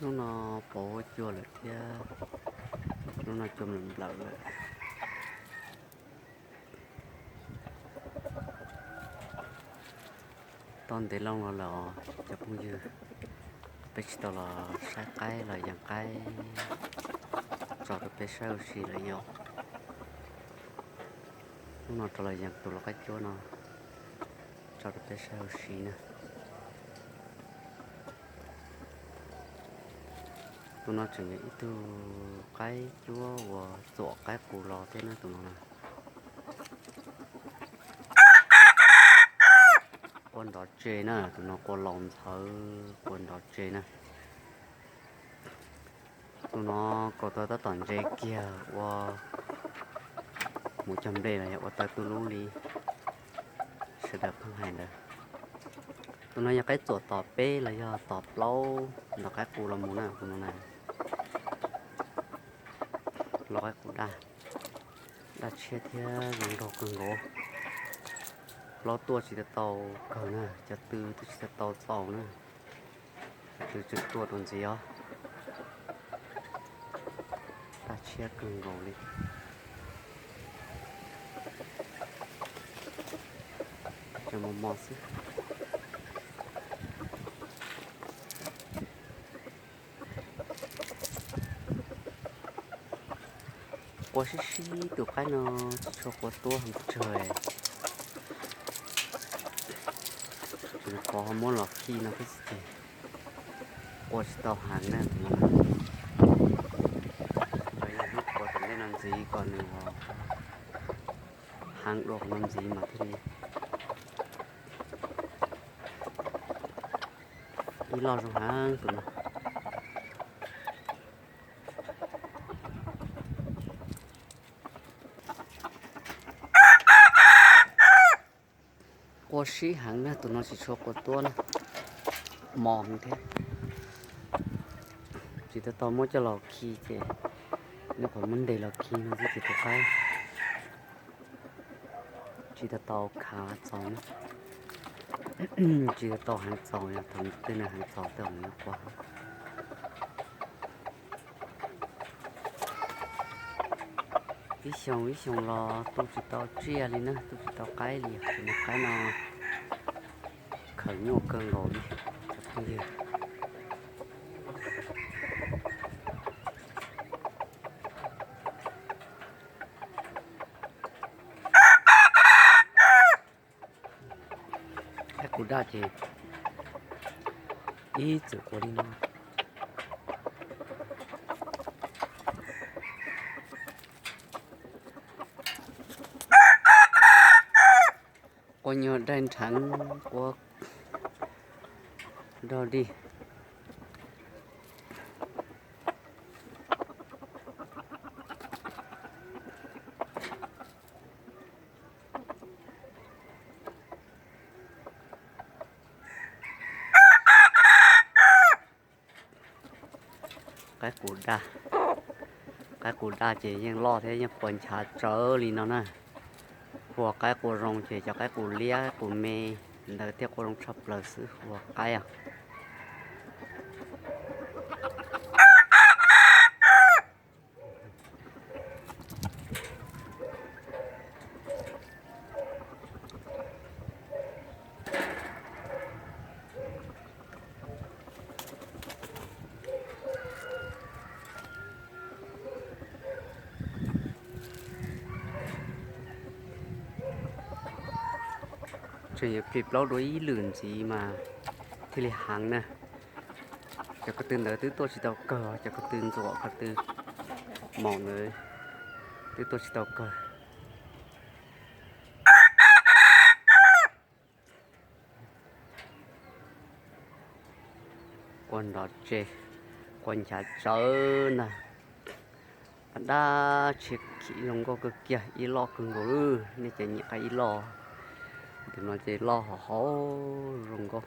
Hnub no pos huab cua lawm thiab, hnub no cua nplawm nplawm lawm. Tau ntev loo los lawm os cov phooj ywg, peb tsis tau los saib qaib los yees qaib tso rau peb saib ua si lawm yom. Hnub no rov los yees tus lau qaib cuab no tso rau peb saib ua si na. Tus no tseem yog ib tug qaib cuab uas txuam qaib qus los thiab na tus no na. Qua nrov tse na, tus no qua laus ntxhawv qua nrov tse na. Tus no kaus taw tab tom ntse kiag ua mus cog nplej los yog ua taw tu lub li sawv daws pheej hais ntawd. Tus no yog qaib txuam tom peb los yog tom plaub ntawm qaib qus los mus na tus no na. Lau qaib qus daj, daj tshiab thiab zoo nraug kawg nkaus. Plaub tuaj tsis tau tau kawg na, cov tw twb tsis tau tau txaus na. Cov tw tseem tuaj dua ntxiv os. Daj tshiab kawg nkaus li. Tseem mos mos xwb. Qua sib sib tus qaib no tsis tshua qua tuab heev tsawg. Tseem qhov ho muab los khi no thiab xwb ces qua tsis tau heev na tus no. Yog hnub qua tom ntej no ntxiv kom nws heev dua qhov no ntxiv mas thiaj li ib loj zoo heev tus no. Qua sib heev na tus no tsis tshua qua tuab na, mos heev thiab. Tsis tau tau muab coj los khi ces nyuam qhuav muab ntes los khi no xwb ces tus qaib tsis tau tau khav txaus na. Tsis tau tau heev txaus, yog thaum twg nws heev txaus tej zaum nws yuav qua. Ib xyoos ib xyoos los tu tsis tau tsiaj li na, tu tsis tau qaib li, tus no qaib no khaws nyuaj kawg nkaus li cov phooj ywg. Qaib qus daj ces ib txwm qua li no. Qua nyuag daig nrheev qua dog dig. Qaib qus daj, qaib qus daj ces yeej loj thiab yeej qua nchav tsawv li no na. Hu ua qaib qua zoo ces cov qaib qus liab qus me ntawd thiaj qua zoo tshaj plaws xwb hu ua qaib os. Tseem yuav plig plaub dua ib lwm ntxiv mas thiaj li heev na. Cov ko tw ntawd twb tuaj tsis tau kawg, cov ko tw ntxuam ko tw maum ntawd twb tuaj tsis tau kawg. Qua nrov tse, qua nchav tsawv ntag. Daj tshiab khiv zoo nkauj kawg kiag, ib loj kawg nkaus li. Nej cov nyiam qaib ib loj, tus no ces loj hauv hauv zoo nkauj.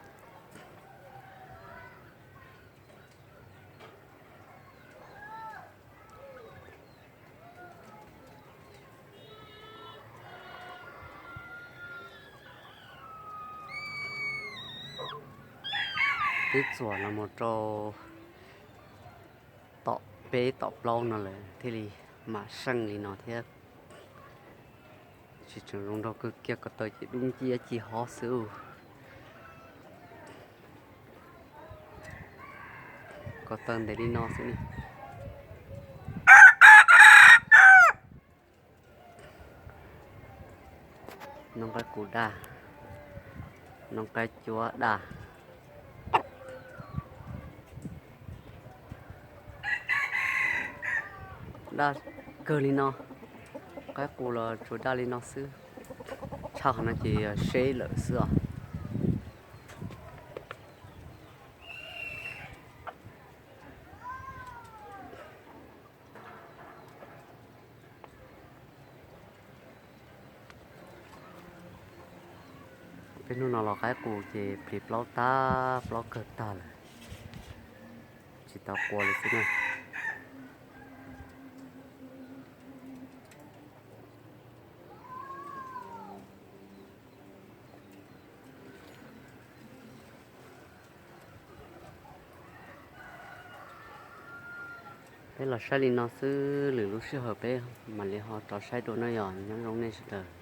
Twb txuam los mus rau peb tom plaub no lawm thiaj li mam seej li no thiab. Tsis tseem zoo nraug kawg kiag, ko taw ces dub nciab ci hob xwb. Ko taw ntev li no xwb ne. Noog qaib qus daj, noog qaib cuab daj, daj kawg li no. Qaib qus los tsuas daj li no xwb, tshaj qhov no ces seb lawm xwb os. Peb hnub no los qaib qus ces plis plaub tag, plaub kawg tag lawm, tsis tau qua li xwb na. Peb los saib li no xwb, lwm lub sij hawm peb mam li ho rov saib dua na yom. Nyob zoo nej sawv daws.